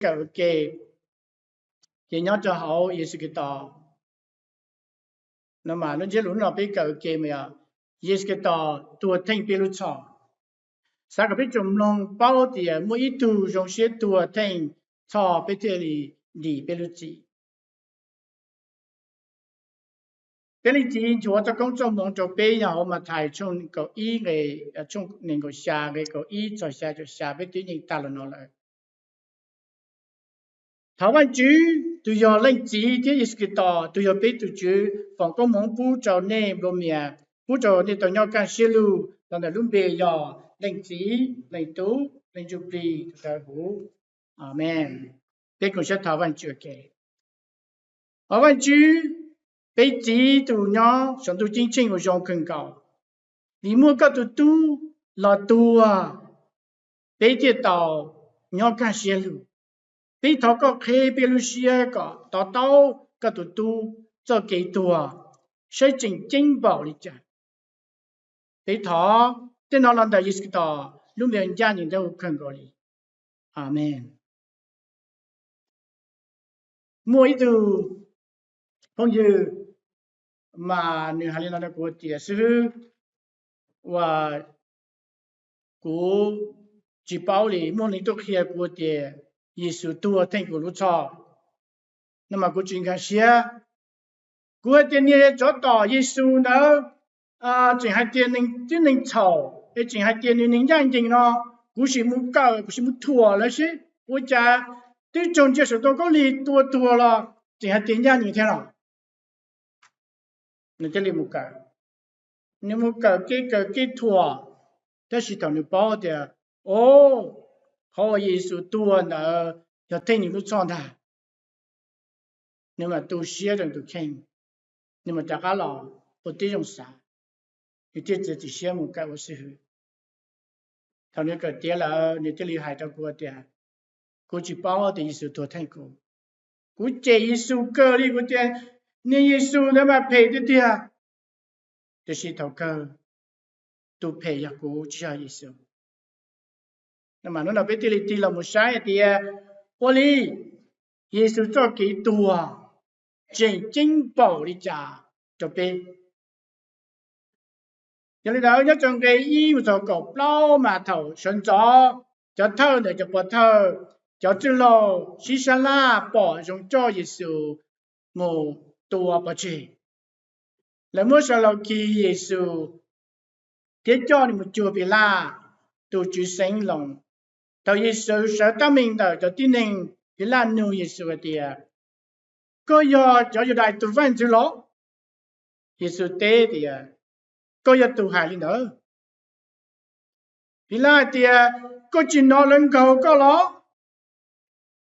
kawm ua ke, ces nyob rau hauv Yexus Khetos no mas lub ntsiab lus no peb kawm ua ke mas yog Yexus Khetos tuag theej peb lub txhoj. Xav kom peb tsoom mloog paub tias muaj ib tug zoo siab tuag theej txhoj peb thiaj li dim peb lub txim. Peb Leej Txiv nchuav txoj koob txoj hmoov rau peb yog hauv Mathais tshooj kaum ib nqe, tshooj nees nkaum xya nqe kaum ib txog xya caum xya, peb twb nyeem tag los no lawm. Thov Vajtswv tus yog Leej Txiv thiab Yexus Khetos tus yog peb tus Tswv foom koob hmoov pub rau nej nplua mias, pub rau nej tau nyob kaj siab lug los ntawm lub npe yog Leej Txiv, Leej Tub, Leej Ntsuj Plig tus dawb huv. Amees. Peb koom siab thov Vajtswv ua ke. Thov Vajtswv, peb Txiv tus nyob saum ntuj ceeb tsheej uas zoo kawg nkaus, vim muaj koj tus tub los tuag, peb thiaj tau nyob kaj siab lug. Peb thov koj qheb peb lub siab kom to taub koj tus tub txoj kev tuag saib tseem ceeb npaum li cas. Peb thov tej no los ntawm Yexus Khetos lub npe ncaj ncees dawb huv kawg nkaus li. Amees. Muaj ib tug phooj ywg mas nws hais li no rau kuv tias, xib hwb, uas kuv tsis paub li, muaj neeg tuaj qhia kuv tias Yexus tuag theej kuv lub txhoj no mas kuv tsis nkag siab. Kuv hais tias niag tsov tom Yexus ntawd tseem hais tias neeg tib neeg txhaum es tseem hais tias nws neeg ncaj ncees no, kuv sim mus kawm, kuv sim mus thuam lawv seb ua cas twb raug ntsia saum ntoo khaub lig tua tuag los tseem hais tias ncaj ncees thiab los. Nws thiaj li mus kawm. Nws mus kawm kev kawm kev thuam, tab sis thaum nws paub tias, o, qhov uas Yexus tuag ntawd yog theej nws lub txhoj ntag, nws mam tu siab rau tus kheej, nws mam rov qab los ua tib zoo xav, nws thiaj txiav txim siab mus kawm ua xib hwb. Thaum nws kawm tiav lawm nws thiaj li hais rau kuv tias, kuv tsis paub tias Yexus tuag theej kuv. Kuv cem Yexus kawg li, kuv tias niag Yexus ntawd mas phem tiag tiag. Tiam sis thaum kawg tus phem yog kuv tsis yog Yexus. Hnub no peb thiaj li tig los mus saib hais tias ua li Yexus txoj kev tuag tseem ceeb npaum li cas rau peb. Yog li ntawd nyob rau nqe ib mus txog kaum plaub mas thaum sawv ntxov cov thawj ntawm cov pov thawj, cov txwj laug sib sab laj pom zoo coj Yexus mus tua pov tseg. Lawv muab saw laus khi Yexus thiab coj nws mus cuag Pilaj, tus tswv xeev Loos. Thaum Yexus sawv tab meeg ntawm cov tib neeg, Pilaj nug Yexus hais tias, koj yog cov Yudais tus vaj ntxwv los? Yexus teb tias, koj yog tus hais li ntawd. Pilaj hais tias, koj tsis hnov lawv nkaug koj los?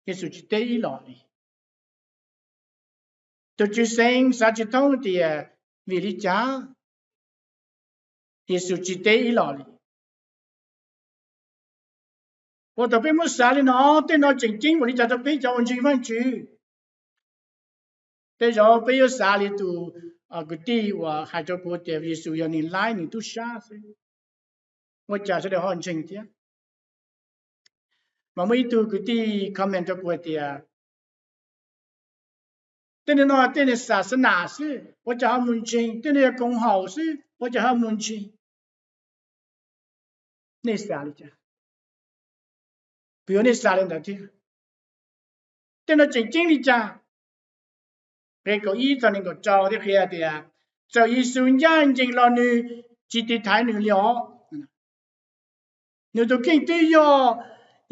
Yexus tsis teb ib los li. Tus tswv xeev xav tsis thoob tias vim li cas Yexus tsis teb ib los li. Ua thaum peb muab xav li no, tej no tseem ceeb ua li cas rau peb cov uas ntseeg Vajtswv? Tej zaum peb yuav xav li tus kwv tij uas hais rau kuv tias Yexus yog neeg laib, neeg tub sab xwb, ua cas sawv daws ho ntseeg thiab? Mas muaj ib tug kwv tij comment rau kuv hais tias, tej neeg no tej neeg xa xa nas xwb ua cas ho mus ntseeg, tej neeg yog koom haum xwb ua cas ho mus ntseeg. Nej xav li cas? Kuv yuav nej xav li ntawd thiab. Tej no tseem ceeb li cas? Nqe kaum ib txog nees nkaum rau thiaj qhia tias, txawm Yexus ncaj ncees los nws tsis tiv thaiv nws li os. Nws tus kheej twb yog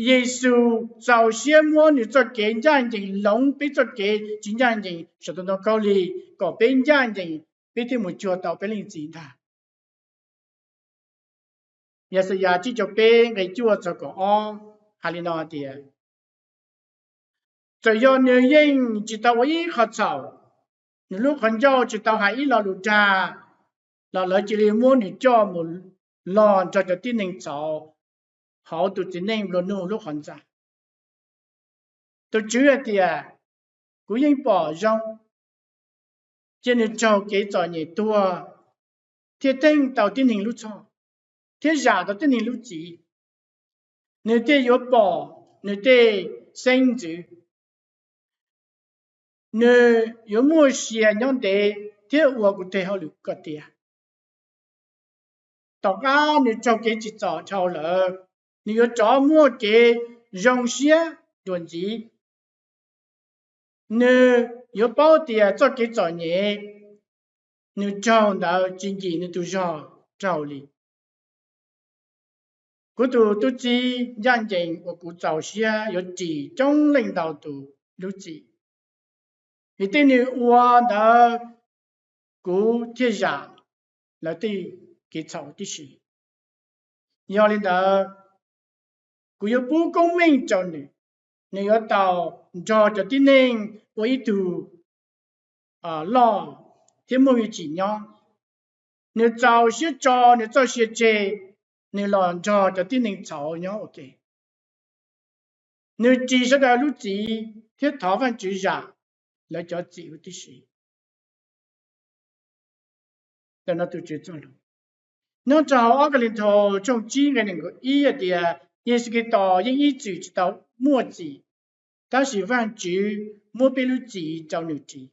Yexus txaus siab muab nws txoj kev ncaj ncees hloov peb txoj kev tsis ncaj ncees saum tus ntoo khaub lig kom peb ncaj ncees, peb thiaj mus cuag tau peb Leej Txiv ntag. Yaxayas tsib caug peb nqe cuaj txog kaum ob hais li no tias, txawm yog nws yeej tsis tau ua ib qho txhaum, nws lub qhov ncauj tsis tau hais ib lo lus dag, los lawv cia li muab nws coj mus los nrog cov tib neeg txhaum hauv tus txiv neej nplua nuj lub qhov ntxa. Tus Tswv hais tias, kuv yeej pom zoo, cia nws raug kev txom nyem tuag thiaj theej tau tib neeg lub txhoj, thiab zam tau tib neeg lub txim. Nws thiaj yuav pom nws tej xeeb ntxwv. Nws yuav muaj sia nyob ntev thiab ua kuv teg hauj lwm kom tiav. Tom qab nws raug kev tsim txom dhau lawm, nws yuav rov muaj kev zoo siab dua ntxiv. Nws yuav paub tias txoj kev txom nyem nws raug ntawd tsis nkim nws tus zog raug li. Kuv tus tub txib ncaj ncees uas kuv txaus siab yuav ris coob leej ntau tus lub txim, vim tej nws ua ntawd kuv thiaj zam lawv tej kev txhaum tib si. Yog li ntawd, kuv yuav pub koob meej rau nws, nws yuav tau nrog cov tib neeg ua ib tug loj thiab muaj hwj chim nyob. Nws txaus siab tso nws txoj sia tseg, nws los nrog cov tib neeg txhaum nyob ua ke. Nws ris sawv daws lub txim thiab thov Vajtswv zam lawv cov txim huv tib si. Nyob rau hauv ob Kalinthaus tshooj tsib nqe nees nkaum ib hais tias Yexus Khetos yeej ib txwm tsis tau muaj txim, tab sis Vajtswv muab peb lub txim rau nws ris,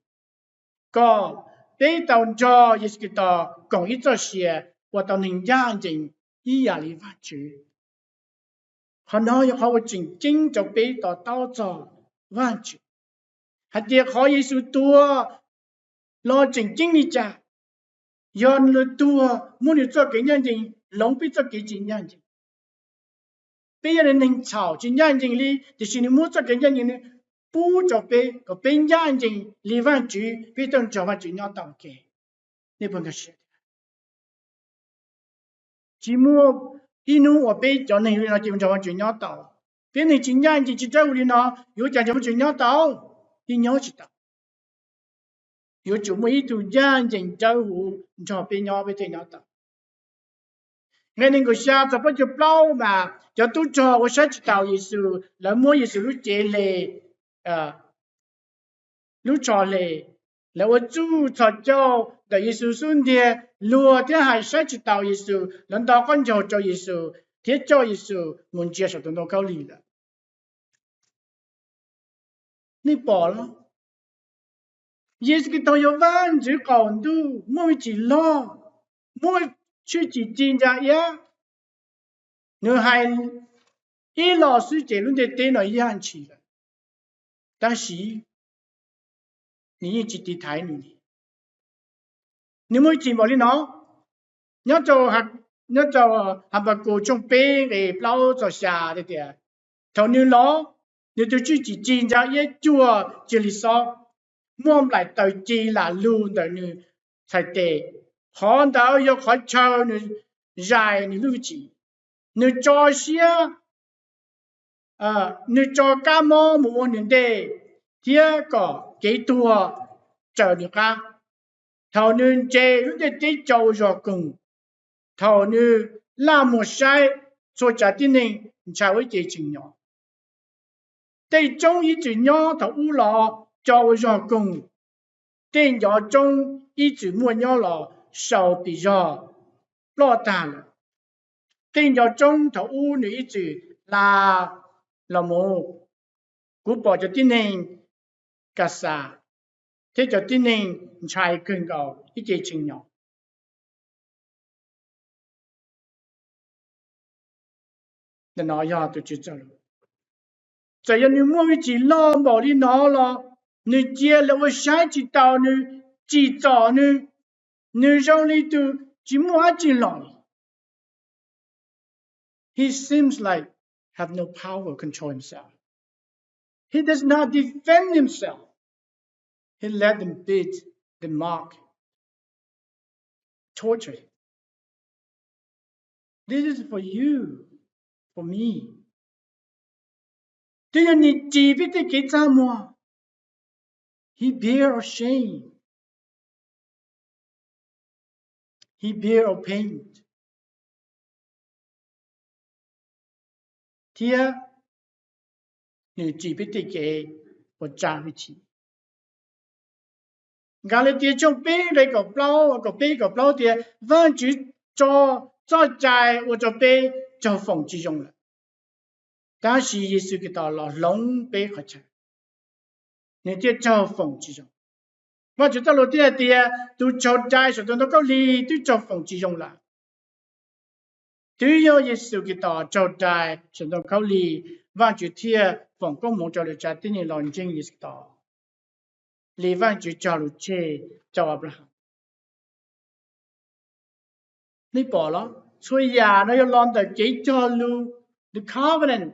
kom peb tau nrog Yexus Khetos koom ib txoj sia ua tau neeg ncaj ncees ib yam li Vajtswv. Qhov no yog qhov uas tseem ceeb rau peb to taub txog Vajtswv, hais tias qhov Yexus tuag los tseem ceeb li cas. Yog nws tuag muab nws txoj kev ncaj ncees hloov peb txoj kev tsis ncaj ncees. Peb yog neeg txhaum tsis ncaj ncees li, tiam sis nws muab txoj kev ncaj ncees nws pub rau peb kom peb ncaj ncees li Vajtswv, peb thiaj nrog Vajtswv nyob tau ua ke. Nej puas nkag siab? Tsis muaj ib hnub uas peb cov neeg li no ces nrog Vajtswv nyob tau. Peb neeg tsis ncaj ncees tsis dawb huv li no yuav ua cas nrog Vajtswv nyob tau? Yeej nyob tsis tau. Yuav tsum muaj ib tug ncaj ncees dawb huv nrog peb nyob peb thiaj nyob tau. Nqe nees nkaum xya txog plaub caug plaub mas cov tub rog uas saib tsis taus Yexus, lawv muab Yexus lub cev hle, lub tsho hle, lawv ua txuj txhos caug ntawm Yexus xub ntiag, luag thiab hais saib tsis taus Yexus, lawv nto qaub ncaug rau Yexus thiab coj Yexus mus ntsia saum tus ntoo khaub lig lawm. Nej pom los? Yexus Khetos yog Vajtswv qaum ntuj muaj hwj chim loj, muaj hwj chim ci ntsa iab. Nws hais ib los xwb ces lub ntiaj teb no yaj ntshis lawm, tab sis nws yeej tsis tiv thaiv nws li. Nws muaj hwj chim npaum li no. Nyob rau Habakus tshooj peb nqe plaub txog xya tias, thaum nws los, nws tus tswj cim ci ntsa iab cuag cia li xob, muaj nplaim taws ci lam lug ntawm nws txhais tes. Qhov ntawd yog qhov chaw nws zais nws lub hwj chim. Nws tso siab, nws tso kab mob mus ua nws ntej, thiab kom kev tuag raws nws qab. Thaum nws ntse lub ntiaj teb co ua zog koog, thaum nws laj muag saib, txhua tsav tib neeg ntshai ua ib ce tshee nyom. Tej roob ib txwm nyob thaum ub los co ua zog koog, tej ncov roob ib txwm muaj nyob los sau pis zog ploj tag lawm. Tej ncov roob thaum ub nws ib txwm hla los mus, kuv pom cov tib neeg Kaxas thiab cov tib neeg ntshai kawg nkaus ib ce tshee nyom. Ntawm no yog tus Tswv txoj lus. Txawm yog nws muaj hwj chim loj npaum li no los nws cia lawv ua saib tsis taus nws, tsim txom nws, nws zoo li tus tsis muaj dab tsi los li. He seems like have no power to control himself. He does not defend himself. He let them beat, them mock, torture him. This is for you, for me. Twb yog nws ris peb tej kev txaj muag. He bear our shame. He bear our pain. Thiab nws ris peb tej kev uas tsa hwj chim. Kalatias tshooj peb nqe kaum plaub, kaum peb kaum plaub tias Vajtswv tso txoj cai ua rau peb raug foom tsis zoo lawm. Tab sis Yexus Khetos los hloov peb qhov chaw, nws thiaj raug foom tsis zoo. Vajtswv txoj lus thiaj hais tias tus raug dai saum tus ntoo khaub lig twb raug foom tsis zoo lawm. Twb yog Yexus Khetos raug dai saum ntoo khaub lig, Vajtswv thiaj foom koob hmoov rau lwm tsav tib neeg los ntseeg Yexus Khetos li Vajtswv cog lus tseg rau Anplaham. Nej pom los, txhua yam no yog los ntawm kev cog lus, the covenant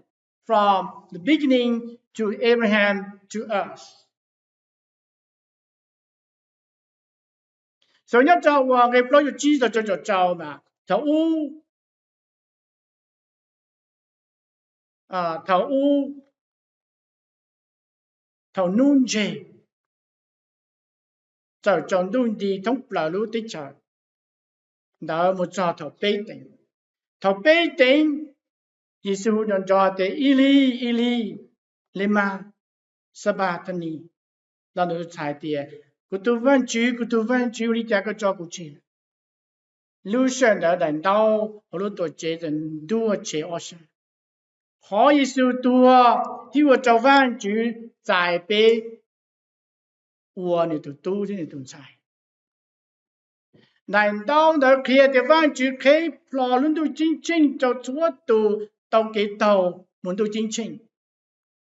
from the beginning to Abraham to us. Xav nyob rau uas nqe plaub yuav tsib txog rau caum rau mas thaum ub, thaum ub, thaum hnub ntseg, txawm tsaus ntuj nti thoob plaws lub teb chaws ntawd mus txog thaum peb teev. Thaum peb teev, Yexus hu nrov nrov tias, Elí, Elí, lema xabakthanis? Los ntawm txhais tias, Kuv tus Vajtswv, kuv tus Vajtswv, ua li cas koj tso kuv tseg? Lub sij hawm ntawd daim ntaub hauv lub tuam tsev txawm ntuag tshev ob sab. Qhov Yexus tuag thiaj ua rau Vajtswv txais peb ua nws tus tub thiab nws tus ntxhais. Daim ntaub ntawd qhia tias Vajtswv qheb plho lub ntuj ceeb tsheej rau txhua tus tau kev taug mus ntuj ceeb tsheej.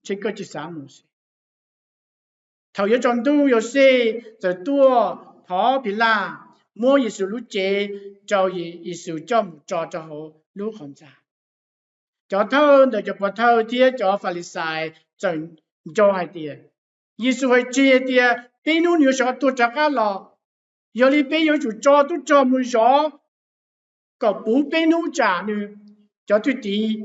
Tsheb koj tsis xav mus xwb. Thaum yuav tsaus ntuj, Yauxej txawm tuaj thov Philaj muab Yexus lub cev rau Yexus coj mus tso rau hauv lub qhov ntxa. Cov thawj ntawm cov pov thawj thiab cov Falixais txawm nco hais tias, Yexus hais tseg tias peb hnub nws yuav sawv qhov tuag rov qab los, yog li peb yuav tsum tso tub rog mus zov kom puv peb hnub tsam nws. Cov thwj tim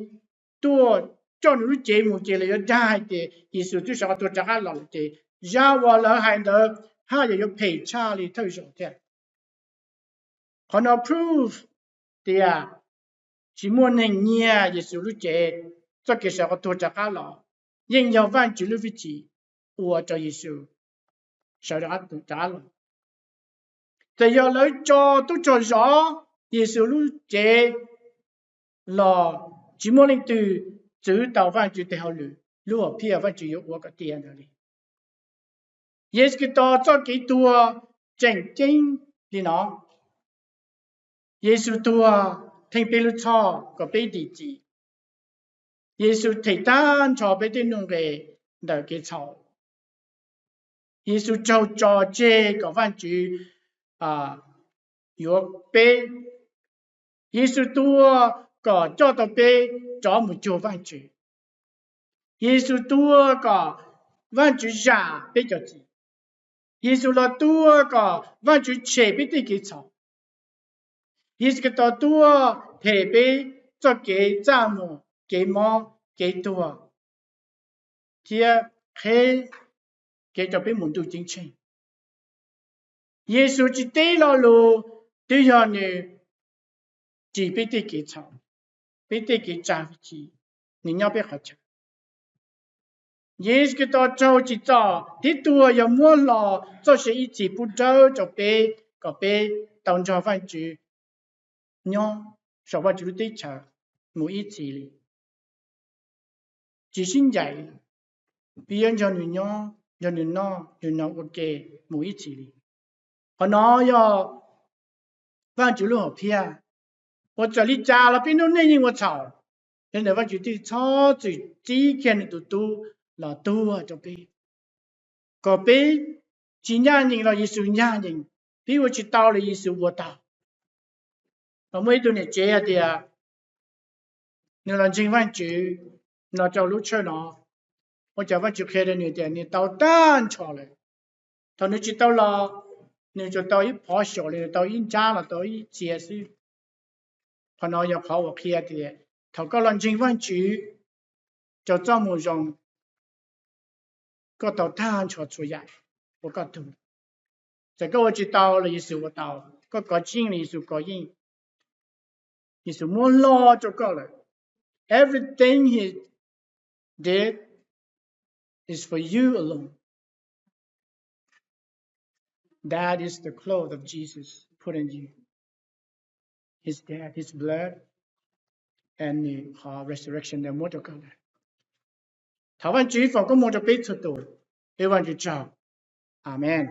tuaj coj nws lub cev mus ces lawv yuav dag hais tias Yexus twb sawv qhov tuag rov qab los lawm ces zaj uas lawv hais ntawd haj yam yuav phem tshaj li thawj zaug thiab. Qhov no proof tias tsis muaj neeg nyiag Yexus lub cev. Txoj kev sawv qhov tuag rov qab los yeej yog Vajtswv lub hwj chim ua rau Yexus sawv rov qab los. Txawm yog lawv tso tub rog zov Yexus lub cev los tsis muaj leej twg txwv tau Vajtswv tes hauj lwm, lub hom phiaj Vajtswv yuav ua kom tiav ntawd li. Yexus Khetos txoj kev tuag tseem ceeb li no. Yexus tuag theej peb lub txhoj kom peb dim txim. Yexus them tag nrho peb tej nuj nqes ntawm kev txhaum. Yexus raug tso tseg kom Vajtswv yuav peb. Yexus tuag kom coj tau peb rov mus cuag Vajtswv. Yexus tuag kom Vajtswv zam peb cov txim. Yexus los tuag kom Vajtswv tshem peb tej kev txhaum. Yexus Khetos tuag them peb txoj kev txaj muag, kev mob, kev tuag, thiab qheb kev rau peb mus ntuj ceeb tsheej. Yexus tsis teb lo lus, twb yog nws ris peb tej kev txhaum, peb tej kev tsa hwj chim, nws nyob peb qhov chaw. Yexus Khetos raug tsim txom thiab tuag yog muab hlo txoj sia ib txhis pub dawb rau peb kom peb tau nrog Vajtswv nyob saum Vajtswv lub teb chaws mus ib txhis li. Tsis sib ncaim, peb yuav nrog nws nyob, nrog nws noj, nrog nws ua ke mus ib txhis li. Qhov no yog Vajtswv lub hom phiaj uas txawm li cas los peb lub neej yeej ua txhaum, yog ntawm Vajtswv thiaj txhob txwm txib kiag nws tus tub los tuag rau peb, kom peb tsis ncaj ncees los Yexus ncaj ncees, peb ua tsis tau los Yexus ua tau. Los muaj ib tug niam tsev hais tias nws los ntseeg Vajtswv no rau lub church no, ua cas Vajtswv qhia rau nws tias nws tau tag nrho lawm. Thaum nws tsis tau los, nws tsuas tau ib phov xyaum li, nws tau ib nrab los tau ib txhia xwb. Qhov no yog qhov uas qhia tias thaum koj los ntseeg Vajtswv, rau txoj moo zoo, koj tau tag nrho txhua yam uas koj tug. Txawm koj ua tsis tau los Yexus ua tau, koj kov tsis yeej los Yexus kov yeej. Yexus muab hlo rau koj lawm. Everything he did is for you alone. That is the cloth of Jesus put on you. His death, his blood, and nws qhov resurrection ntawd muab rau koj lawm. Thov Vajtswv foom koob hmoov rau peb txhua tus. Ua Vajtswv tsaug. Amees.